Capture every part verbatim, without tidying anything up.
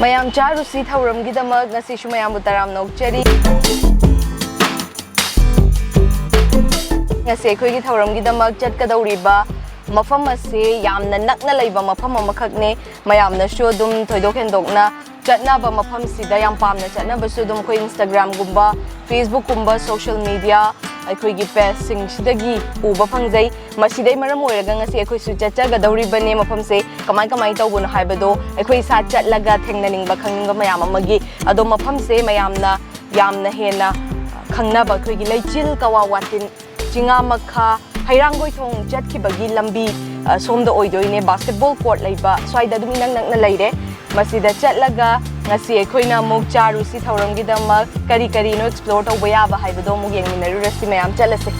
ꯃꯌꯥꯝ ꯆꯥꯔꯨꯁꯤ ꯊꯧꯔꯝꯒꯤꯗꯃꯛ ꯉꯁꯤꯁꯨ ꯃꯌꯥꯝꯕꯨ ꯇꯔꯥꯝꯅ ꯑꯣꯛꯆꯔꯤ꯫ ꯉꯁꯤ ꯑꯩꯈꯣꯏꯒꯤ ꯊꯧꯔꯝꯒꯤꯗꯃꯛ ꯆꯠꯀꯗꯧꯔꯤꯕ ꯃꯐꯝ ꯑꯁꯤ ꯌꯥꯝꯅ ꯅꯛꯅ ꯂꯩꯕ ꯃꯐꯝ ꯑꯃꯈꯛꯅꯤ꯫ ꯃꯌꯥꯝꯅꯁꯨ ꯑꯗꯨꯝ ꯊꯣꯏꯗꯣꯛ ꯍꯦꯟꯗꯣꯛꯅ ꯆꯠꯅꯕ ꯃꯐꯝꯁꯤꯗ ꯌꯥꯝ ꯄꯥꯝꯅ ꯆꯠꯅꯕꯁꯨ ꯑꯗꯨꯝ ꯑꯩꯈꯣꯏ Instagramꯒꯨꯝꯕ, Facebookꯀꯨꯝꯕ social media, ꯑꯩꯈꯣꯏꯒꯤ pageꯁꯤꯡꯁꯤꯗꯒꯤ ꯎꯕ ꯐꯪꯖꯩ꯫ ꯃꯁꯤꯗꯩ ꯃꯔꯝ ꯑꯣꯏꯔꯒ ꯉꯁꯤ ꯑꯩꯈꯣꯏꯁꯨ ꯆꯠꯆꯒꯗꯧꯔꯤꯕꯅꯦ꯫ ꯃꯐꯝꯁꯦ ꯀꯃꯥꯏ ꯀꯃꯥꯏ ꯇꯧꯕꯅꯣ ꯍꯥꯏꯕꯗꯣ ꯑꯩꯈꯣꯏ ꯏꯁꯥ ꯆꯠꯂꯒ ꯊꯦꯡꯅꯅꯤꯡꯕ, ꯈꯪꯅꯤꯡꯕ ꯃꯌꯥꯝ ꯑꯃꯒꯤ꯫ ꯑꯗꯣ ꯃꯐꯝꯁꯦ ꯃꯌꯥꯝꯅ ꯌꯥꯝꯅ ꯍꯦꯟꯅ ꯈꯪꯅꯕ ꯑꯩꯈꯣꯏꯒꯤ ꯂꯩꯆꯤꯜ ꯀꯋꯥ ꯋꯥꯇꯤꯟ, ꯆꯤꯉꯥꯃꯈꯥ, ꯍꯩꯔꯥꯡꯒꯣꯏꯊꯣꯡ ꯆꯠꯈꯤꯕꯒꯤ ꯂꯝꯕꯤ, ꯑ, ꯁꯣꯝꯗ ꯑꯣꯏꯗꯣꯏꯅꯦ꯫ Basketball court ꯂꯩꯕ ꯁ꯭ꯋꯥꯏꯗ ꯑꯗꯨꯝ ꯏꯅꯛ ꯅꯛꯅ ꯂꯩꯔꯦ꯫ ꯃꯁꯤꯗ ꯆꯠꯂꯒ ꯉꯁꯤ ꯑꯩꯈꯣꯏꯅ ꯑꯃꯨꯛ ꯆꯥꯔꯨꯁꯤ ꯊꯧꯔꯝꯒꯤꯗꯃꯛ ꯀꯔꯤ ꯀꯔꯤꯅꯣ explore ꯇꯧꯕ ꯌꯥꯕ ꯍꯥꯏꯕꯗꯣ ꯑꯃꯨꯛ ꯌꯦꯡꯃꯤꯟꯅꯔꯨꯔꯁꯤ ꯃꯌꯥꯝ꯫ ꯆꯠꯂꯁꯦ꯫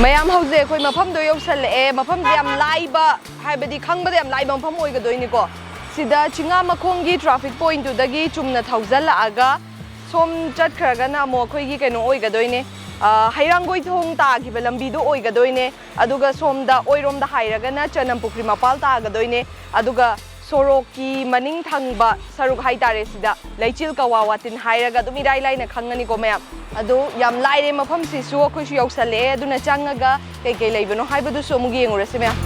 ꯃꯌꯥꯝ, ꯍꯧꯖꯤꯛ ꯑꯩꯈꯣꯏ ꯃꯐꯝꯗꯣ ꯌꯧꯁꯜꯂꯛꯑꯦ꯫ ꯃꯐꯝꯁꯦ ꯌꯥꯝ ꯂꯥꯏꯕ, ꯍꯥꯏꯕꯗꯤ ꯈꯪꯕꯗ ꯌꯥꯝ ꯂꯥꯏꯕ ꯃꯐꯝ ꯑꯣꯏꯒꯗꯣꯏꯅꯤꯀꯣ꯫ ꯁꯤꯗ ꯆꯤꯉꯥꯃꯈꯣꯡꯒꯤ traffic pointꯇꯨꯗꯒꯤ ꯆꯨꯝꯅ ꯊꯧꯖꯜꯂꯛꯑꯒ ꯁꯣꯝ ꯆꯠꯈ꯭ꯔꯒꯅ ꯑꯃꯨꯛ ꯑꯩꯈꯣꯏꯒꯤ ꯀꯩꯅꯣ ꯑꯣꯏꯒꯗꯣꯏꯅꯦ, ꯑ, ꯍꯩꯔꯥꯡꯒꯣꯏꯊꯣꯡ ꯇꯥꯈꯤꯕ ꯂꯝꯕꯤꯗꯣ ꯑꯣꯏꯒꯗꯣꯏꯅꯦ꯫ ꯑꯗꯨꯒ ꯁꯣꯝꯗ ꯑꯣꯏꯔꯣꯝꯗ ꯍꯥꯏꯔꯒꯅ ꯆꯅꯝ ꯄꯨꯈ꯭ꯔꯤ ꯃꯄꯥꯜ ꯇꯥꯒꯗꯣꯏꯅꯦ꯫ ꯑꯗꯨꯒ ꯁꯣꯔꯣꯛꯀꯤ ꯃꯅꯤꯡ ꯊꯪꯕ ꯁꯔꯨꯛ ꯍꯥꯏꯇꯥꯔꯦ, ꯁꯤꯗ ꯂꯩꯆꯤꯜ ꯀꯋꯥ ꯋꯥꯇꯤꯟ ꯍꯥꯏꯔꯒ ꯑꯗꯨꯝ ꯏꯔꯥꯏ ꯂꯥꯏꯅ ꯈꯪꯉꯅꯤꯀꯣ ꯃꯌꯥꯝ꯫ ꯑꯗꯣ ꯌꯥꯝ ꯂꯥꯏꯔꯦ, ꯃꯐꯝꯁꯤꯁꯨ ꯑꯩꯈꯣꯏꯁꯨ ꯌꯧꯁꯜꯂꯛꯑꯦ꯫ ꯑꯗꯨꯅ ꯆꯪꯉꯒ ꯀꯩꯀꯩ ꯂꯩꯕꯅꯣ ꯍꯥꯏꯕꯗꯨꯁꯨ ꯑꯃꯨꯛ ꯌꯦꯡꯉꯨꯔꯁꯤ ꯃꯌꯥꯝ꯫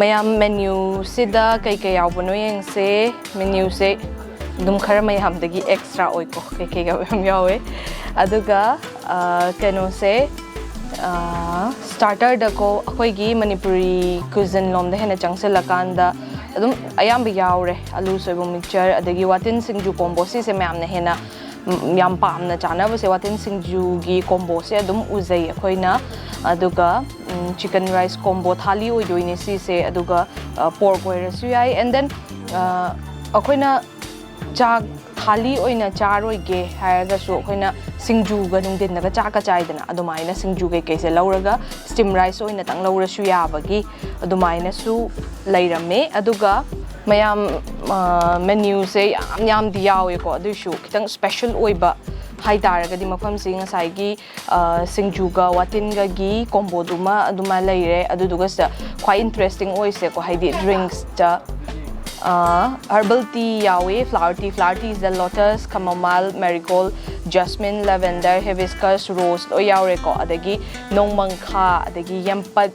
ꯃꯌꯥꯝ, ꯃꯦꯅ꯭ꯌꯨꯁꯤꯗ ꯀꯩꯀꯩ ꯌꯥꯎꯕꯅꯣ ꯌꯦꯡꯁꯦ꯫ ꯃꯦꯅ꯭ꯌꯨꯁꯦ ꯑꯗꯨꯝ ꯈꯔ ꯃꯌꯥꯝꯗꯒꯤ ꯑꯦꯛꯁꯇ꯭ꯔꯥ ꯑꯣꯏꯀꯣ, ꯀꯩꯀꯩꯒ ꯃꯌꯥꯝ ꯌꯥꯎꯋꯦ꯫ ꯑꯗꯨꯒ ꯑ, ꯀꯩꯅꯣꯁꯦ, ꯁ꯭ꯇꯥꯔꯇꯔꯗꯀꯣ, ꯑꯩꯈꯣꯏꯒꯤ ꯃꯅꯤꯄꯨꯔꯤ ꯀ꯭ꯌꯨꯖꯤꯟ ꯂꯣꯝꯗ ꯍꯦꯟꯅ ꯆꯪꯁꯤꯜꯂꯀꯥꯟꯗ ꯑꯗꯨꯝ ꯑꯌꯥꯝꯕ ꯌꯥꯎꯔꯦ꯫ ꯑꯂꯨ ꯁꯣꯏꯕꯨꯝ ꯃꯤꯛꯆꯔ, ꯑꯗꯒꯤ ꯋꯥꯇꯤꯟ ꯁꯤꯡꯖꯨ ꯀꯣꯝꯕꯣ, ꯁꯤꯁꯦ ꯃꯌꯥꯝꯅ ꯍꯦꯟꯅ, ꯎꯝ, ꯌꯥꯝ ꯄꯥꯝꯅ ꯆꯥꯅꯕꯁꯦ ꯋꯥꯇꯤꯟ ꯁꯤꯡꯖꯨꯒꯤ ꯀꯣꯝꯕꯣꯁꯦ ꯑꯗꯨꯝ ꯎꯖꯩ ꯑꯩꯈꯣꯏꯅ꯫ ꯑꯗꯨꯒ ꯆꯤꯀꯟ ꯔꯥꯏꯁ ꯀꯣꯝꯕꯣ ꯊꯥꯂꯤ ꯑꯣꯏꯗꯣꯏꯅꯦ ꯁꯤꯁꯦ꯫ ꯑꯗꯨꯒ ꯄꯣꯔꯛ ꯑꯣꯏꯔꯁꯨ ꯌꯥꯏ꯫ ꯑꯦꯟ ꯗꯦꯟ ꯑꯩꯈꯣꯏꯅ ꯆꯥꯛ ꯊꯥꯂꯤ ꯑꯣꯏꯅ ꯆꯥꯔꯣꯏꯒꯦ ꯍꯥꯏꯔꯒꯁꯨ, ꯑꯩꯈꯣꯏꯅ ꯁꯤꯡꯖꯨꯒ ꯅꯨꯡꯊꯤꯟꯗꯒ ꯆꯥꯛꯀ ꯆꯥꯏꯗꯅ, ꯑꯗꯨꯃꯥꯏꯅ ꯁꯤꯡꯖꯨ ꯀꯩꯀꯩꯁꯦ ꯂꯧꯔꯒ ꯁ꯭ꯇꯤꯝ ꯔꯥꯏꯁ ꯑꯣꯏꯅꯇꯪ ꯂꯧꯔꯁꯨ ꯌꯥꯕꯒꯤ ꯑꯗꯨꯃꯥꯏꯅꯁꯨ ꯂꯩꯔꯝꯃꯦ꯫ ꯑꯗꯨꯒ ꯃꯌꯥꯝ, ꯑ, ꯃꯦꯅ꯭ꯌꯨꯁꯦ ꯌꯥꯝ ꯌꯥꯝꯗꯤ ꯌꯥꯎꯋꯦꯀꯣ, ꯑꯗꯨꯏꯁꯨ ꯈꯤꯇꯪ ꯁ꯭ꯄꯦꯁꯦꯜ ꯑꯣꯏꯕ ꯍꯥꯏꯇꯥꯔꯒꯗꯤ ꯃꯐꯝꯁꯤ ꯉꯁꯥꯏꯒꯤ, ꯑ, ꯁꯤꯡꯖꯨꯒ ꯋꯥꯇꯤꯟꯒꯒꯤ ꯀꯣꯝꯕꯣꯗꯨꯃ ꯑꯗꯨꯃ ꯂꯩꯔꯦ꯫ ꯑꯗꯨꯗꯨꯒ ꯁꯤꯗ ꯈ꯭ꯋꯥꯏ ꯏꯟꯇꯔꯦꯁꯇꯤꯡ ꯑꯣꯏꯁꯦꯀꯣ, ꯍꯥꯏꯗꯤ ꯗ꯭ꯔꯤꯡꯛꯁꯇ, ꯑ, ꯍꯔꯕꯜ ꯇꯤ ꯌꯥꯎꯋꯤ, ꯐ꯭ꯂꯥꯋꯔ ꯇꯤ, ꯐ꯭ꯂꯥꯋꯔ ꯇꯤꯁꯤꯗ ꯂꯣꯇꯁ, ꯈꯃꯃꯥꯜ, marigold, jasmine, lavender, hibiscus, rose ꯂꯣꯏ ꯌꯥꯎꯔꯦꯀꯣ꯫ ꯑꯗꯒꯤ ꯅꯣꯡꯃꯪꯈꯥ, ꯑꯗꯒꯤ ꯌꯦꯝꯄꯠ,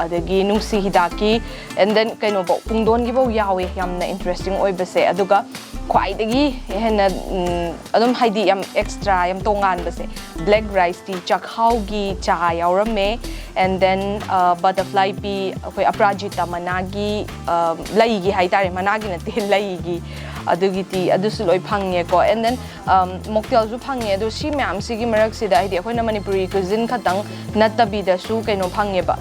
ꯑꯗꯒꯤ ꯅꯨꯡꯁꯤ ꯍꯤꯗꯥꯛꯀꯤ, ꯑꯦꯟ ꯗꯦꯟ ꯀꯩꯅꯣꯐꯧ, ꯄꯨꯡꯗꯣꯟꯒꯤꯐꯧ ꯌꯥꯎꯋꯦ꯫ ꯌꯥꯝꯅ ꯏꯟꯇꯔꯦꯁꯇꯤꯡ ꯑꯣꯏꯕꯁꯦ꯫ ꯑꯗꯨꯒ ꯈ꯭ꯋꯥꯏꯗꯒꯤ ꯍꯦꯟꯅ, ꯎꯝ, ꯑꯗꯨꯝ ꯍꯥꯏꯗꯤ ꯌꯥꯝ ꯑꯦꯛꯁꯇ꯭ꯔꯥ, ꯌꯥꯝ ꯇꯣꯉꯥꯟꯕꯁꯦ, ꯕ꯭ꯂꯦꯛ ꯔꯥꯏꯁ ꯇꯤ, ꯆꯥꯛꯍꯥꯎꯒꯤ ꯆꯥ ꯌꯥꯎꯔꯝꯃꯦ꯫ ꯑꯦꯟ ꯗꯦꯟ ꯕꯇꯔꯐ꯭ꯂꯥꯏ ꯄꯤ, ꯑꯩꯈꯣꯏ ꯑꯄ꯭ꯔꯥꯖꯤꯇꯥ ꯃꯅꯥꯒꯤ, ꯑ, ꯂꯩꯒꯤ ꯍꯥꯏꯇꯥꯔꯦ, ꯃꯅꯥꯒꯤ ꯅꯠꯇꯦ, ꯂꯩꯒꯤ, ꯑꯗꯨꯒꯤ ꯇꯤ, ꯑꯗꯨꯁꯨ ꯂꯣꯏ ꯐꯪꯉꯦꯀꯣ꯫ ꯑꯦꯟ ꯗꯦꯟ ꯃꯣꯛꯇꯦꯜꯁꯨ ꯐꯪꯉꯦ꯫ ꯑꯗꯣ ꯁꯤ ꯃꯌꯥꯝꯁꯤꯒꯤ ꯃꯔꯛꯁꯤꯗ, ꯍꯥꯏꯗꯤ ꯑꯩꯈꯣꯏꯅ ꯃꯅꯤꯄꯨꯔꯤ ꯀ꯭ꯌꯨꯖꯤꯟ ꯈꯛꯇꯪ ꯅꯠꯇꯕꯤꯗꯁꯨ ꯀꯩꯅꯣ ꯐꯪꯉꯦꯕ,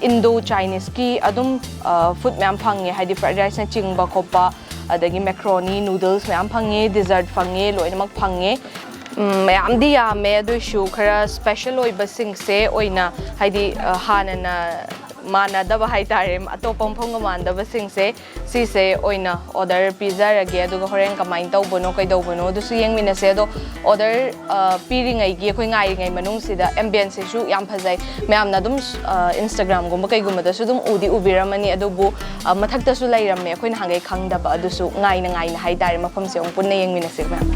ꯏꯟꯗꯣ ꯆꯥꯏꯅꯤꯁꯀꯤ ꯑꯗꯨꯝ ꯐꯨꯗ ꯃꯌꯥꯝ ꯐꯪꯉꯦ, ꯍꯥꯏꯗꯤ ꯐ꯭ꯔꯥꯏꯗ ꯔꯥꯏꯁꯅꯆꯤꯡꯕ ꯈꯣꯠꯄ, ꯑꯗꯒꯤ ꯃꯦꯀ꯭ꯔꯣꯅꯤ, ꯅꯨꯗꯜꯁ ꯃꯌꯥꯝ ꯐꯪꯉꯦ, ꯗꯤꯖꯔꯠ ꯐꯪꯉꯦ, ꯂꯣꯏꯅꯃꯛ ꯐꯪꯉꯦ꯫ ꯎꯝ, ꯃꯌꯥꯝꯗꯤ ꯌꯥꯝꯃꯦ, ꯑꯗꯨꯏꯁꯨ ꯈꯔ ꯁ꯭ꯄꯦꯁꯦꯜ ꯑꯣꯏꯕꯁꯤꯡꯁꯦ ꯑꯣꯏꯅ, ꯍꯥꯏꯗꯤ, ꯑ, ꯍꯥꯟꯅꯅ ꯃꯥꯟꯅꯗꯕ ꯍꯥꯏꯇꯥꯔꯦ, ꯑꯇꯣꯞꯄ ꯃꯐꯝꯒ ꯃꯥꯟꯅꯗꯕꯁꯤꯡꯁꯦ, ꯁꯤꯁꯦ ꯑꯣꯏꯅ ꯑꯣꯔꯗꯔ ꯄꯤꯖꯔꯒꯦ꯫ ꯑꯗꯨꯒ ꯍꯣꯔꯦꯟ ꯀꯃꯥꯏꯅ ꯇꯧꯕꯅꯣ, ꯀꯩꯗꯧꯕꯅꯣ, ꯑꯗꯨꯁꯨ ꯌꯦꯡꯃꯤꯟꯅꯁꯦ꯫ ꯑꯗꯣ ꯑꯣꯔꯗꯔ, ꯑ, ꯄꯤꯔꯤꯉꯩꯒꯤ, ꯑꯩꯈꯣꯏ ꯉꯥꯏꯔꯤꯉꯩ ꯃꯅꯨꯡꯁꯤꯗ ꯑꯦꯝꯕꯤꯌꯟꯁꯁꯤꯁꯨ ꯌꯥꯝ ꯐꯖꯩ꯫ ꯃꯌꯥꯝꯅ ꯑꯗꯨꯝ, ꯑ, ꯏꯟꯁꯇꯥꯒ꯭ꯔꯥꯝꯒꯨꯝꯕ ꯀꯩꯒꯨꯝꯕꯗꯁꯨ ꯑꯗꯨꯝ ꯎꯗꯤ ꯎꯕꯤꯔꯝꯃꯅꯤ, ꯑꯗꯨꯕꯨ, ꯑ, ꯃꯊꯛꯇꯁꯨ ꯂꯩꯔꯝꯃꯦ, ꯑꯩꯈꯣꯏ ꯅꯍꯥꯟꯈꯩ ꯈꯪꯗꯕ꯫ ꯑꯗꯨꯁꯨ ꯉꯥꯏꯅ ꯉꯥꯏꯅ ꯍꯥꯏꯇꯥꯔꯦ, ꯃꯐꯝꯁꯦ ꯑꯃꯨꯛ ꯄꯨꯟꯅ ꯌꯦꯡꯃꯤꯟꯅꯁꯦ ꯃꯌꯥꯝ꯫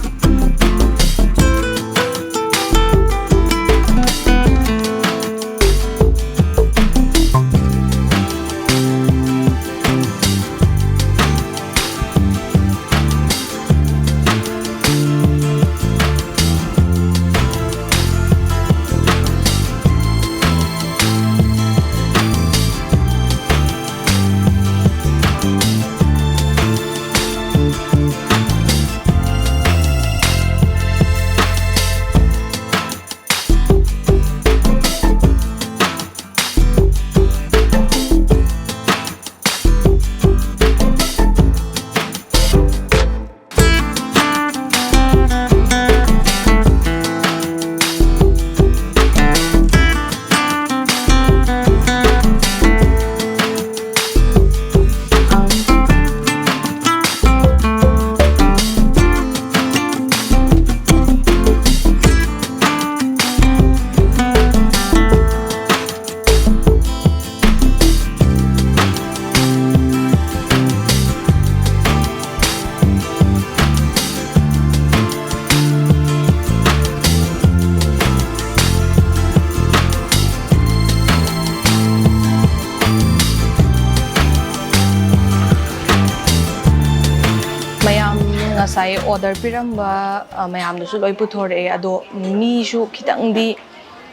ꯉꯁꯥꯏ ꯑꯣꯔꯗꯔ ꯄꯤꯔꯝꯕ ꯑ, ꯃꯌꯥꯝꯗꯨꯁꯨ ꯂꯣꯏ ꯄꯨꯊꯣꯔꯛꯑꯦ꯫ ꯑꯗꯣ ꯃꯤꯁꯨ ꯈꯤꯇꯪꯗꯤ,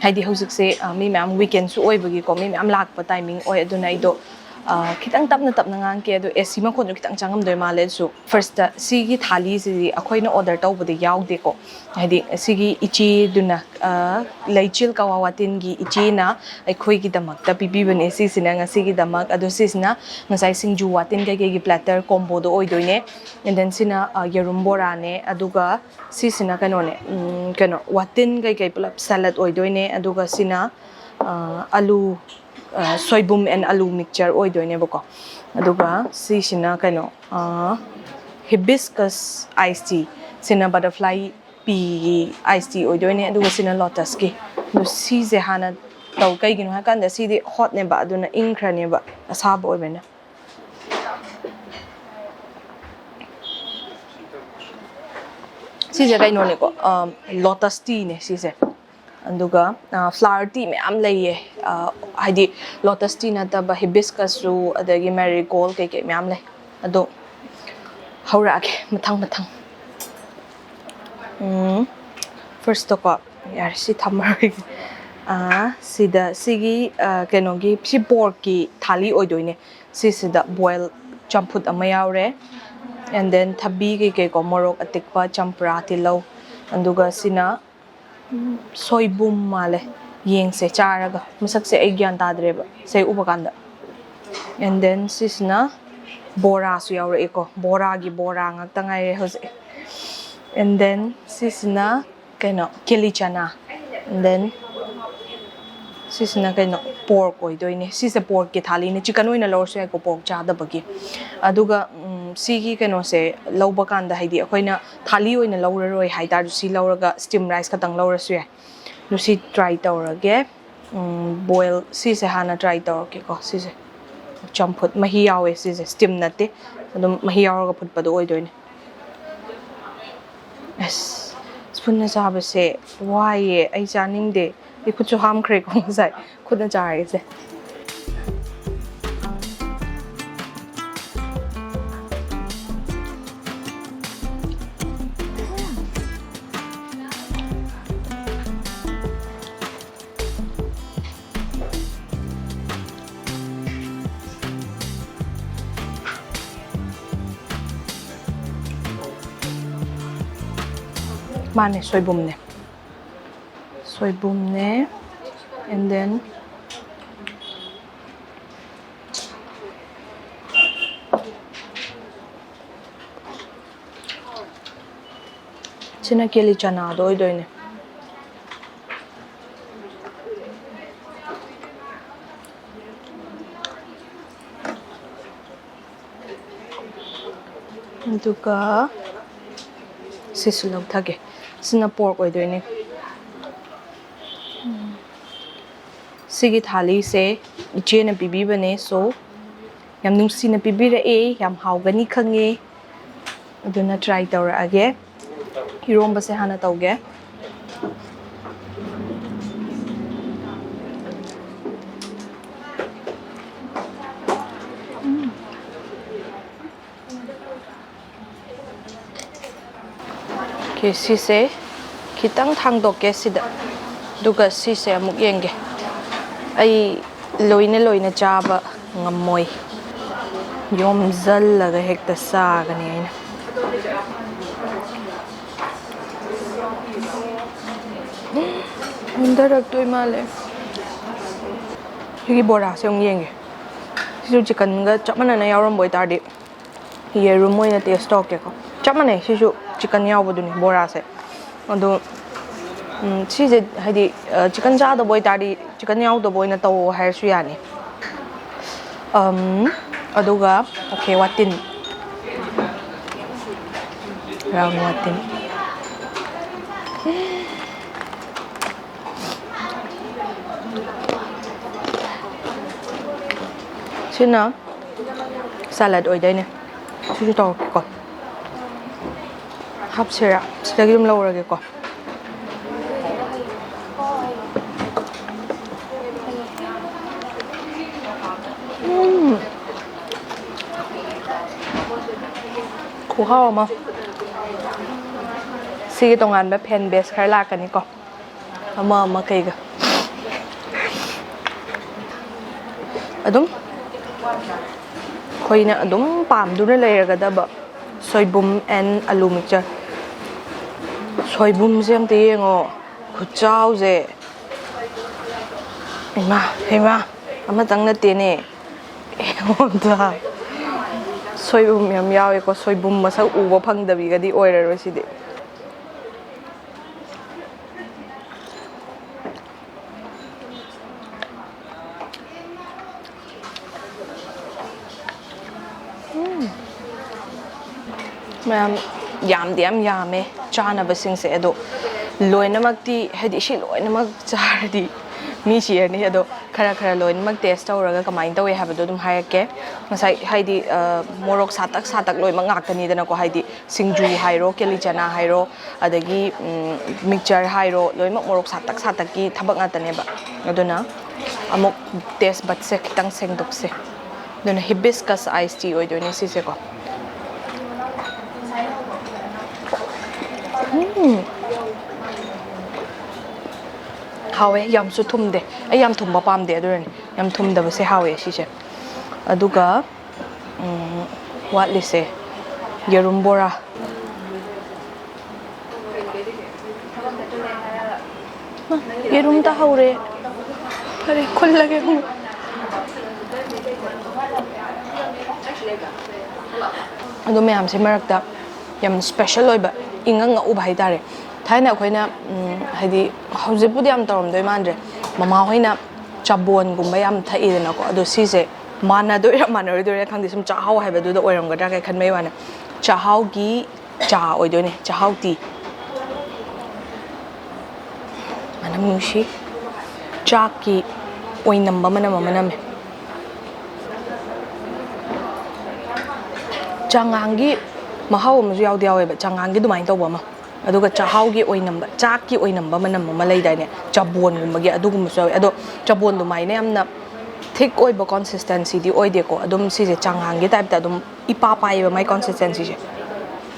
ꯍꯥꯏꯗꯤ ꯍꯧꯖꯤꯛꯁꯦ ꯑ, ꯃꯤ ꯃꯌꯥꯝ ꯋꯤꯀꯦꯟꯁꯨ ꯑꯣꯏꯕꯒꯤꯀꯣ, ꯃꯤ ꯃꯌꯥꯝ ꯂꯥꯛꯄ ꯇꯥꯏꯃꯤꯡ ꯑꯣꯏ꯫ ꯑꯗꯨꯅ ꯑꯩꯗꯣ ꯑ, ꯈꯤꯇꯪ ꯇꯞꯅ ꯇꯞꯅ ꯉꯥꯡꯒꯦ꯫ ꯑꯗꯣ ꯑꯦ ꯁꯤ ꯃꯈꯣꯟꯁꯨ ꯈꯤꯇꯪ ꯆꯪꯉꯝꯗꯣꯏ ꯃꯥꯜꯂꯦ꯫ ꯑꯗꯨꯁꯨ ꯐꯥꯔꯁꯇ ꯁꯤꯒꯤ ꯊꯥꯂꯤꯁꯤꯗꯤ ꯑꯩꯈꯣꯏꯅ ꯑꯣꯔꯗꯔ ꯇꯧꯕꯗ ꯌꯥꯎꯗꯦꯀꯣ꯫ ꯍꯥꯏꯗꯤ ꯁꯤꯒꯤ ꯏꯆꯦꯗꯨꯅ ꯑ, ꯂꯩꯆꯤꯜ ꯀꯋꯥ ꯋꯥꯇꯤꯟꯒꯤ ꯏꯆꯦꯅ ꯑꯩꯈꯣꯏꯒꯤꯗꯃꯛꯇ ꯄꯤꯕꯤꯕꯅꯦ ꯁꯤꯁꯤꯅ ꯉꯁꯤꯒꯤꯗꯃꯛ꯫ ꯑꯗꯣ ꯁꯤꯁꯤꯅ ꯉꯁꯥꯏ ꯁꯤꯡꯖꯨ ꯋꯥꯇꯤꯟ ꯀꯩꯀꯩꯒꯤ ꯄ꯭ꯂꯦꯇꯔ ꯀꯣꯝꯕꯣꯗꯣ ꯑꯣꯏꯗꯣꯏꯅꯦ꯫ And then ꯁꯤꯅ ꯑ, ꯌꯦꯔꯨꯝ ꯕꯣꯔꯥꯅꯦ꯫ ꯑꯗꯨꯒ ꯁꯤꯁꯤꯅ ꯀꯩꯅꯣꯅꯦ, ꯎꯝ, ꯀꯩꯅꯣ, ꯋꯥꯇꯤꯟ ꯀꯩꯀꯩ ꯄꯨꯂꯞ ꯁꯦꯂꯠ ꯑꯣꯏꯗꯣꯏꯅꯦ꯫ ꯑꯗꯨꯒ ꯁꯤꯅ ꯑ, ꯑꯂꯨ, ꯑ, ꯁꯣꯏꯕꯨꯝ and ꯑꯂꯨ ꯃꯤꯛꯆꯔ ꯑꯣꯏꯗꯣꯏꯅꯦꯕꯀꯣ꯫ ꯑꯗꯨꯒ ꯁꯤꯁꯤꯅ ꯀꯩꯅꯣ, ꯑ, hibiscus iced tea, ꯁꯤꯅ ꯕꯇꯔꯐ꯭ꯂꯥꯏ ꯄꯤꯒꯤ ꯑꯥꯏꯁ ꯇꯤ ꯑꯣꯏꯗꯣꯏꯅꯦ꯫ ꯑꯗꯨꯒ ꯁꯤꯅ ꯂꯣꯇꯁꯀꯤ꯫ ꯑꯗꯣ ꯁꯤꯁꯦ ꯍꯥꯟꯅ ꯇꯧ꯫ ꯀꯩꯒꯤꯅꯣ ꯍꯥꯏꯀꯥꯟꯗ ꯁꯤꯗꯤ ꯍꯣꯠꯅꯦꯕ, ꯑꯗꯨꯅ ꯏꯪꯈ꯭ꯔꯅꯦꯕ ꯑꯁꯥꯕ ꯑꯣꯏꯕꯅꯤꯅ꯫ ꯁꯤꯁꯦ ꯀꯩꯅꯣꯅꯦꯀꯣ, ꯂꯣꯇꯁ ꯇꯤꯅꯦ ꯁꯤꯁꯦ꯫ ꯑꯗꯨꯒ ꯐ꯭ꯂꯥꯋꯔ ꯇꯤ ꯃꯌꯥꯝ ꯂꯩꯌꯦ꯫ ꯑ, ꯍꯥꯏꯗꯤ ꯂꯣꯇꯁ ꯇꯤ ꯅꯠꯇꯕ ꯍꯤꯕꯤꯁꯀꯁꯁꯨ, ꯑꯗꯒꯤ ꯃꯦꯔꯤꯒꯣꯜ ꯀꯩꯀꯩ ꯃꯌꯥꯝ ꯂꯩ꯫ ꯑꯗꯣ ꯍꯧꯔꯛꯑꯒꯦ ꯃꯊꯪ ꯃꯊꯪ꯫ ꯎꯝ, ꯐꯥꯔꯁꯇꯀꯣ, ꯌꯥꯔꯦ, ꯁꯤ ꯊꯝꯃꯔꯣꯏꯒꯦ꯫ ꯑ, ꯁꯤꯗ ꯁꯤꯒꯤ ꯑ, ꯀꯩꯅꯣꯒꯤ, ꯁꯤ ꯄꯣꯔꯛꯀꯤ ꯊꯥꯂꯤ ꯑꯣꯏꯗꯣꯏꯅꯦ꯫ ꯁꯤꯁꯤꯗ ꯕꯣꯏꯜ ꯆꯝꯐꯨꯠ ꯑꯃ ꯌꯥꯎꯔꯦ꯫ And then ꯊꯕꯤ ꯀꯩꯀꯩꯀꯣ, ꯃꯣꯔꯣꯛ ꯑꯇꯦꯛꯄ, ꯆꯝꯄ꯭ꯔꯥ, ꯇꯤꯜꯍꯧ꯫ ꯑꯗꯨꯒ ꯁꯤꯅ ꯁꯣꯏꯕꯨꯝ ꯃꯥꯜꯂꯦ꯫ ꯌꯦꯡꯁꯦ ꯆꯥꯔꯒ꯫ ꯃꯁꯛꯁꯦ ꯑꯩ ꯒ꯭ꯌꯥꯟ ꯇꯥꯗ꯭ꯔꯦꯕ ꯁꯦ ꯎꯕ ꯀꯥꯟꯗ꯫ And then ꯁꯤꯁꯤꯅ ꯕꯣꯔꯥꯁꯨ ꯌꯥꯎꯔꯛꯑꯦꯀꯣ꯫ ꯕꯣꯔꯥꯒꯤ ꯕꯣꯔꯥ ꯉꯥꯛꯇ ꯉꯥꯏꯔꯦ ꯍꯧꯖꯤꯛ꯫ And then ꯁꯤꯁꯤꯅ ꯀꯩꯅꯣ, ꯀꯦꯂꯤ ꯆꯅꯥ꯫ And then ꯁꯤꯁꯤꯅ ꯀꯩꯅꯣ, ꯄꯣꯔꯛ ꯑꯣꯏꯗꯣꯏꯅꯦ꯫ ꯁꯤꯁꯦ ꯄꯣꯔꯛꯀꯤ ꯊꯥꯂꯤꯅꯦ꯫ ꯆꯤꯀꯟ ꯑꯣꯏꯅ ꯂꯧꯔꯁꯨ ꯌꯥꯏꯀꯣ, ꯄꯣꯔꯛ ꯆꯥꯗꯕꯒꯤ꯫ ꯑꯗꯨꯒ ꯎꯝ, ꯁꯤꯒꯤ ꯀꯩꯅꯣꯁꯦ ꯂꯧꯕ ꯀꯥꯟꯗ, ꯍꯥꯏꯗꯤ ꯑꯩꯈꯣꯏꯅ ꯊꯥꯂꯤ ꯑꯣꯏꯅ ꯂꯧꯔꯔꯣꯏ ꯍꯥꯏꯇꯥꯔꯁꯨ, ꯁꯤ ꯂꯧꯔꯒ ꯁ꯭ꯇꯤꯝ ꯔꯥꯏꯁ ꯈꯛꯇꯪ ꯂꯧꯔꯁꯨ ꯌꯥꯏ꯫ ꯑꯗꯨ ꯁꯤ ꯇ꯭ꯔꯥꯏ ꯇꯧꯔꯒꯦ꯫ ꯎꯝ, ꯕꯣꯏꯜ ꯁꯤꯁꯦ ꯍꯥꯟꯅ ꯇ꯭ꯔꯥꯏ ꯇꯧꯔꯛꯀꯦꯀꯣ꯫ ꯁꯤꯁꯦ ꯆꯝꯐꯨꯠ ꯃꯍꯤ ꯌꯥꯎꯋꯦ꯫ ꯁꯤꯁꯦ ꯁ꯭ꯇꯤꯝ ꯅꯠꯇꯦ, ꯑꯗꯨꯝ ꯃꯍꯤ ꯌꯥꯎꯔꯒ ꯐꯨꯠꯄꯗꯣ ꯑꯣꯏꯗꯣꯏꯅꯦ꯫ ꯑꯁ, ꯁ꯭ꯄꯨꯟꯅ ꯆꯥꯕꯁꯦ ꯋꯥꯏꯌꯦ, ꯑꯩ ꯆꯥꯅꯤꯡꯗꯦ꯫ ꯑꯩ ꯈꯨꯠꯁꯨ ꯍꯥꯝꯈ꯭ꯔꯦꯀꯣ ꯉꯁꯥꯏ꯫ ꯈꯨꯠꯅ ꯆꯥꯔꯒꯦꯁꯦ꯫ ꯃꯥꯅꯦ, ꯁꯣꯏꯕꯨꯝꯅꯦ꯫ ꯁꯣꯏꯕꯨꯝꯅꯦ, and then ꯁꯤꯅ ꯀꯦꯂꯤ ꯆꯅꯥꯗꯣ ꯑꯣꯏꯗꯣꯏꯅꯦ꯫ ꯑꯗꯨꯒ ꯁꯤꯁꯨ ꯂꯧꯊꯒꯦ꯫ ꯁꯤꯅ pork ꯑꯣꯏꯗꯣꯏꯅꯦ꯫ ꯎꯝ꯫ ꯁꯤꯒꯤ ꯊꯥꯂꯤꯁꯦ ꯏꯆꯦꯅ ꯄꯤꯕꯤꯕꯅꯦ, so ꯌꯥꯝ ꯅꯨꯡꯁꯤꯅ ꯄꯤꯕꯤꯔꯛꯑꯦ, ꯌꯥꯝ ꯍꯥꯎꯒꯅꯤ ꯈꯪꯉꯦ꯫ ꯑꯗꯨꯅ try ꯇꯧꯔꯛꯑꯒꯦ꯫ ꯏꯔꯣꯝꯕꯁꯦ ꯍꯥꯟꯅ ꯇꯧꯒꯦ꯫ ꯎꯝ꯫ Okay, ꯁꯤꯁꯦ ꯈꯤꯇꯪ ꯊꯥꯡꯗꯣꯛꯀꯦ ꯁꯤꯗ, ꯑꯗꯨꯒ ꯁꯤꯁꯦ ꯑꯃꯨꯛ ꯌꯦꯡꯒꯦ꯫ ꯑꯩ ꯂꯣꯏꯅ ꯂꯣꯏꯅ ꯆꯥꯕ ꯉꯝꯃꯣꯏ, ꯌꯣꯝꯖꯜꯂꯒ ꯍꯦꯛꯇ ꯆꯥꯒꯅꯤ ꯑꯩꯅ꯫ ꯃꯨꯟꯊꯔꯛꯇꯣꯏ ꯃꯥꯜꯂꯦ꯫ ꯁꯤꯒꯤ ꯕꯣꯔꯥꯁꯦ ꯑꯃꯨꯛ ꯌꯦꯡꯒꯦ꯫ ꯁꯤꯁꯨ ꯆꯤꯛꯀꯟꯒ ꯆꯞ ꯃꯥꯟꯅꯅ ꯌꯥꯎꯔꯝꯕ ꯑꯣꯏꯇꯥꯔꯗꯤ ꯌꯦꯔꯨꯝ ꯑꯣꯏꯅ taste ꯇꯧꯔꯛꯀꯦꯀꯣ꯫ ꯆꯞ ꯃꯥꯟꯅꯩ, ꯁꯤꯁꯨ ꯆꯤꯛꯀꯟ ꯌꯥꯎꯕꯗꯨꯅꯤ ꯕꯣꯔꯥꯁꯦ꯫ ꯑꯗꯣ, ꯎꯝ, ꯁꯤꯁꯦ ꯍꯥꯏꯗꯤ, ꯑ, ꯆꯤꯛꯀꯟ ꯆꯥꯗꯕ ꯑꯣꯏꯇꯥꯔꯗꯤ ꯆꯤꯛꯀꯟ ꯌꯥꯎꯗꯕ ꯑꯣꯏꯅ ꯇꯧ ꯍꯥꯏꯔꯁꯨ ꯌꯥꯅꯤ꯫ ꯑꯝ, ꯑꯗꯨꯒ, okay, ꯋꯥꯇꯤꯟ꯫ ꯔꯥꯎꯟ ꯋꯥꯇꯤꯟ꯫ ꯁꯤꯅ salad ꯑꯣꯏꯗꯣꯏꯅꯦ꯫ ꯁꯤꯁꯨ ꯇꯧꯔꯛꯀꯦꯀꯣ꯫ ꯍꯥꯞꯁꯤꯔꯥ? ꯁꯤꯗꯒꯤ ꯑꯗꯨꯝ ꯂꯧꯔꯒꯦꯀꯣ꯫ ꯎꯝ꯫ ꯈꯨꯍꯥꯎ ꯑꯃ꯫ ꯁꯤꯒꯤ ꯇꯣꯉꯥꯟꯕ fan base ꯈꯔ ꯂꯥꯛꯀꯅꯤꯀꯣ꯫ ꯑꯃ ꯑꯃ ꯀꯩꯒ꯫ ꯑꯗꯨꯝ ꯑꯩꯈꯣꯏꯅ ꯑꯗꯨꯝ ꯄꯥꯝꯗꯨꯅ ꯂꯩꯔꯒꯗꯕ ꯁꯣꯏꯕꯨꯝ and ꯑꯂꯨ mixture꯫ ꯁꯣꯏꯕꯨꯝꯁꯦ ꯑꯝꯇ ꯌꯦꯡꯉꯣ, ꯈꯨꯆꯥꯎꯁꯦ꯫ ꯏꯃꯥ, ꯏꯃꯥ, ꯑꯃꯇꯪ ꯅꯠꯇꯦꯅꯦ꯫ ꯑꯩꯉꯣꯟꯗ ꯁꯣꯏꯕꯨꯝ ꯌꯥꯝ ꯌꯥꯎꯋꯦꯀꯣ꯫ ꯁꯣꯏꯕꯨꯝ ꯃꯁꯛ ꯎꯕ ꯐꯪꯗꯕꯤꯒꯗꯤ ꯑꯣꯏꯔꯔꯣꯏ ꯁꯤꯗꯤ꯫ ꯎꯝ꯫ ꯃꯌꯥꯝ ꯌꯥꯝꯗꯤ ꯌꯥꯝ ꯌꯥꯝꯃꯦ ꯆꯥꯅꯕꯁꯤꯡꯁꯦ, ꯑꯗꯣ ꯂꯣꯏꯅꯃꯛꯇꯤ, ꯍꯥꯏꯗꯤ ꯁꯤ ꯂꯣꯏꯅꯃꯛ ꯆꯥꯔꯗꯤ ꯃꯤ ꯁꯤꯔꯅꯤ꯫ ꯑꯗꯣ ꯈꯔ ꯈꯔ ꯂꯣꯏꯅꯃꯛ ꯇꯦꯁ ꯇꯧꯔꯒ ꯀꯃꯥꯏꯅ ꯇꯧꯋꯦ ꯍꯥꯏꯕꯗꯣ ꯑꯗꯨꯝ ꯍꯥꯏꯔꯛꯀꯦ꯫ ꯉꯁꯥꯏ ꯍꯥꯏꯗꯤ, ꯑ, ꯃꯣꯔꯣꯛ ꯁꯥꯇꯛ ꯁꯥꯇꯛ ꯂꯣꯏꯅꯃꯛ ꯉꯥꯛꯇꯅꯤꯗꯅꯀꯣ, ꯍꯥꯏꯗꯤ ꯁꯤꯡꯖꯨ ꯍꯥꯏꯔꯣ, ꯀꯦꯂꯤ ꯆꯅꯥ ꯍꯥꯏꯔꯣ, ꯑꯗꯒꯤ, ꯎꯝ, ꯃꯤꯛꯆꯔ ꯍꯥꯏꯔꯣ, ꯂꯣꯏꯅꯃꯛ ꯃꯣꯔꯣꯛ ꯁꯥꯇꯛ ꯁꯥꯇꯛꯀꯤ ꯊꯕꯛ ꯉꯥꯛꯇꯅꯦꯕ꯫ ꯑꯗꯨꯅ ꯑꯃꯨꯛ ꯇꯦꯁ ꯕꯠꯁꯦ ꯈꯤꯇꯪ ꯁꯦꯡꯗꯣꯛꯁꯦ꯫ ꯑꯗꯨꯅ hibiscus iced tea ꯑꯣꯏꯗꯣꯏꯅꯦ ꯁꯤꯁꯦꯀꯣ꯫ ꯎꯝ꯫ ꯍꯥꯎꯋꯦ, ꯌꯥꯝꯁꯨ ꯊꯨꯝꯗꯦ꯫ ꯑꯩ ꯌꯥꯝ ꯊꯨꯝꯕ ꯄꯥꯝꯗꯦ, ꯑꯗꯨꯅꯅꯦ꯫ ꯌꯥꯝ ꯊꯨꯝꯗꯕꯁꯦ ꯍꯥꯎꯋꯦ ꯁꯤꯁꯦ꯫ ꯑꯗꯨꯒ, ꯎꯝ, ꯋꯥꯠꯂꯤꯁꯦ ꯌꯦꯔꯨꯝ ꯕꯣꯔꯥ꯫ ꯃꯥ, ꯌꯦꯔꯨꯝ ꯇꯥꯍꯧꯔꯦ꯫ ꯐꯔꯦ, ꯈꯨꯜꯂꯒꯦ ꯑꯃꯨꯛ꯫ ꯑꯗꯣ ꯃꯌꯥꯝꯁꯦ ꯃꯔꯛꯇ ꯌꯥꯝ ꯁ꯭ꯄꯦꯁꯦꯜ ꯑꯣꯏꯕ, ꯏꯉꯛ ꯉꯛꯎꯕ ꯍꯥꯏꯇꯥꯔꯦ꯫ ꯊꯥꯏꯅ ꯑꯩꯈꯣꯏꯅ, ꯎꯝ, ꯍꯥꯏꯗꯤ ꯍꯧꯖꯤꯛꯄꯨꯗꯤ ꯌꯥꯝ ꯇꯧꯔꯝꯗꯣꯏ ꯃꯥꯟꯗ꯭ꯔꯦ, ꯃꯃꯥꯍꯣꯏꯅ ꯆꯕꯣꯟꯒꯨꯝꯕ ꯌꯥꯝ ꯊꯛꯏꯗꯅꯀꯣ꯫ ꯑꯗꯣ ꯁꯤꯁꯦ ꯃꯥꯟꯅꯗꯣꯏꯔꯥ ꯃꯥꯟꯅꯔꯣꯏꯗꯣꯏꯔꯥ ꯈꯪꯗꯦ, ꯁꯨꯝ ꯆꯥꯛꯍꯥꯎ ꯍꯥꯏꯕꯗꯨꯗ ꯑꯣꯏꯔꯝꯒꯗ꯭ꯔꯥ ꯀꯥꯏ ꯈꯟꯕꯩ ꯋꯥꯅꯦ꯫ ꯆꯥꯛꯍꯥꯎꯒꯤ ꯆꯥ ꯑꯣꯏꯗꯣꯏꯅꯦ, ꯆꯥꯛꯍꯥꯎ ꯇꯤ꯫ ꯃꯅꯝ ꯅꯨꯡꯁꯤ꯫ ꯆꯥꯛꯀꯤ ꯑꯣꯏꯅꯝꯕ ꯃꯅꯝ ꯑꯃ ꯅꯝꯃꯦ꯫ ꯆꯉꯥꯡꯒꯤ ꯃꯍꯥꯎ ꯑꯃꯁꯨ ꯌꯥꯎꯗꯤ ꯌꯥꯎꯋꯦꯕ, ꯆꯉꯥꯡꯒꯤ ꯑꯗꯨꯃꯥꯏꯅ ꯇꯧꯕ ꯑꯃ꯫ ꯑꯗꯨꯒ ꯆꯥꯛꯍꯥꯎꯒꯤ ꯑꯣꯏꯅꯝꯕ, ꯆꯥꯛꯀꯤ ꯑꯣꯏꯅꯝꯕ ꯃꯅꯝ ꯑꯃ ꯂꯩꯗꯥꯏꯅꯦ, ꯆꯕꯣꯟꯒꯨꯝꯕꯒꯤ, ꯑꯗꯨꯒꯨꯝꯕꯁꯨ ꯌꯥꯎꯋꯦ꯫ ꯑꯗꯣ ꯆꯕꯣꯟ ꯑꯗꯨꯃꯥꯏꯅ ꯌꯥꯝꯅ ꯊꯤꯛ ꯑꯣꯏꯕ ꯀꯣꯟꯁꯤꯁꯇꯦꯟꯁꯤꯗꯤ ꯑꯣꯏꯗꯦꯀꯣ, ꯑꯗꯨꯝ ꯁꯤꯁꯦ ꯆꯉꯥꯡꯒꯤ ꯇꯥꯏꯞꯇ ꯑꯗꯨꯝ ꯏꯄꯥ ꯄꯥꯏꯌꯦꯕ ꯃꯥꯏ ꯀꯣꯟꯁꯤꯁꯇꯦꯟꯁꯤꯁꯦ꯫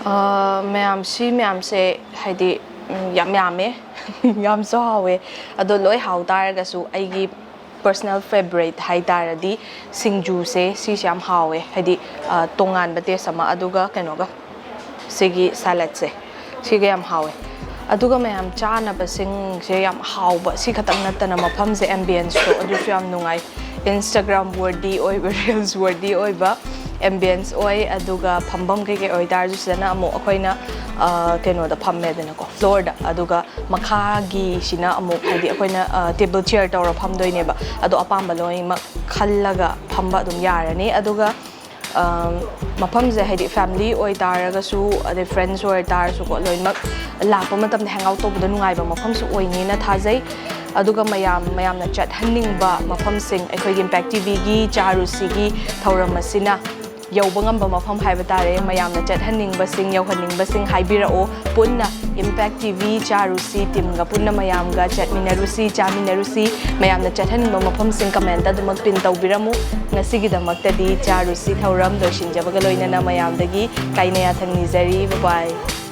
ꯑꯥ, ꯃꯌꯥꯝ, ꯁꯤ ꯃꯌꯥꯝꯁꯦ ꯍꯥꯏꯗꯤ, ꯎꯝ, ꯌꯥꯝ ꯌꯥꯝꯃꯦ꯫ ꯌꯥꯝꯁꯨ ꯍꯥꯎꯋꯦ꯫ ꯑꯗꯣ ꯂꯣꯏ ꯍꯥꯎ ꯇꯥꯔꯒꯁꯨ ꯑꯩꯒꯤ ꯄꯔꯁꯅꯦꯜ ꯐꯦꯕꯣꯔꯥꯏꯠ ꯍꯥꯏ ꯇꯥꯔꯗꯤ ꯁꯤꯡꯖꯨꯁꯦ, ꯁꯤꯁꯦ ꯌꯥꯝ ꯍꯥꯎꯋꯦ꯫ ꯍꯥꯏꯗꯤ, ꯑ, ꯇꯣꯉꯥꯟꯕ ꯇꯦꯁ ꯑꯃ, ꯑꯗꯨꯒ ꯀꯩꯅꯣꯒ, ꯁꯤꯒꯤ ꯁꯦꯂꯠꯁꯦ, ꯁꯤꯒ ꯌꯥꯝ ꯍꯥꯎꯋꯦ꯫ ꯑꯗꯨꯒ ꯃꯌꯥꯝ ꯆꯥꯅꯕꯁꯤꯡꯁꯦ ꯌꯥꯝ ꯍꯥꯎꯕ, ꯁꯤ ꯈꯛꯇꯪ ꯅꯠꯇꯅ ꯃꯐꯝꯁꯦ ambienceꯇꯣ ꯑꯗꯨꯁꯨ ꯌꯥꯝ ꯅꯨꯡꯉꯥꯏ꯫ Instagram worthy ꯑꯣꯏꯕ, reels worthy ꯑꯣꯏꯕ ambience ꯑꯣꯏ꯫ ꯑꯗꯨꯒ ꯐꯝꯐꯝ ꯀꯩꯀꯩ ꯑꯣꯏꯇꯥꯔꯁꯨ ꯁꯤꯗꯅ ꯑꯃꯨꯛ ꯑꯩꯈꯣꯏꯅ ꯑ, ꯀꯩꯅꯣꯗ ꯐꯝꯃꯦꯗꯅꯀꯣ, floorꯗ꯫ ꯑꯗꯨꯒ ꯃꯈꯥꯒꯤꯁꯤꯅ ꯑꯃꯨꯛ ꯍꯥꯏꯗꯤ ꯑꯩꯈꯣꯏꯅ table chair ꯇꯧꯔ ꯐꯝꯗꯣꯏꯅꯦꯕ꯫ ꯑꯗꯣ ꯑꯄꯥꯝꯕ ꯂꯣꯏꯅꯃꯛ ꯈꯜꯂꯒ ꯐꯝꯕ ꯑꯗꯨꯝ ꯌꯥꯔꯅꯤ꯫ ꯑꯗꯨꯒ ꯑ, ꯃꯐꯝꯁꯦ ꯍꯥꯏꯗꯤ family ꯑꯣꯏꯇꯥꯔꯒꯁꯨ ꯑꯗꯩ friends ꯑꯣꯏꯇꯥꯔꯁꯨꯀꯣ, ꯂꯣꯏꯅꯃꯛ ꯂꯥꯛꯄ ꯃꯇꯝꯗ hang out ꯇꯧꯕꯗ ꯅꯨꯡꯉꯥꯏꯕ ꯃꯐꯝꯁꯨ ꯑꯣꯏꯅꯤꯅ ꯊꯥꯖꯩ꯫ ꯑꯗꯨꯒ ꯃꯌꯥꯝ, ꯃꯌꯥꯝꯅ ꯆꯠꯍꯟꯅꯤꯡꯕ ꯃꯐꯝꯁꯤꯡ, ꯑꯩꯈꯣꯏꯒꯤ Impact TVꯒꯤ ꯆꯥꯔꯨꯁꯤꯒꯤ ꯊꯧꯔꯝ ꯑꯁꯤꯅ ꯌꯧꯕ ꯉꯝꯕ ꯃꯐꯝ ꯍꯥꯏꯕ ꯇꯥꯔꯦ꯫ ꯃꯌꯥꯝꯅ ꯆꯠꯍꯟꯅꯤꯡꯕꯁꯤꯡ, ꯌꯧꯍꯟꯅꯤꯡꯕꯁꯤꯡ ꯍꯥꯏꯕꯤꯔꯛꯑꯣ꯫ ꯄꯨꯟꯅ Impact TV ꯆꯥꯔꯨꯁꯤ teamꯒ ꯄꯨꯟꯅ ꯃꯌꯥꯝꯒ ꯆꯠꯃꯤꯟꯅꯔꯨꯁꯤ, ꯆꯥꯃꯤꯟꯅꯔꯨꯁꯤ꯫ ꯃꯌꯥꯝꯅ ꯆꯠꯍꯟꯅꯤꯡꯕ ꯃꯐꯝꯁꯤꯡ commentꯇ ꯑꯗꯨꯃꯛ pin ꯇꯧꯕꯤꯔꯝꯃꯨ꯫ ꯉꯁꯤꯒꯤꯗꯃꯛꯇꯗꯤ ꯆꯥꯔꯨꯁꯤ ꯊꯧꯔꯝ ꯂꯣꯏꯁꯤꯟꯖꯕꯒ ꯂꯣꯏꯅꯅ ꯃꯌꯥꯝꯗꯒꯤ ꯀꯥꯏꯅ ꯌꯥꯊꯪ ꯅꯤꯖꯔꯤ꯫ Bye bye꯫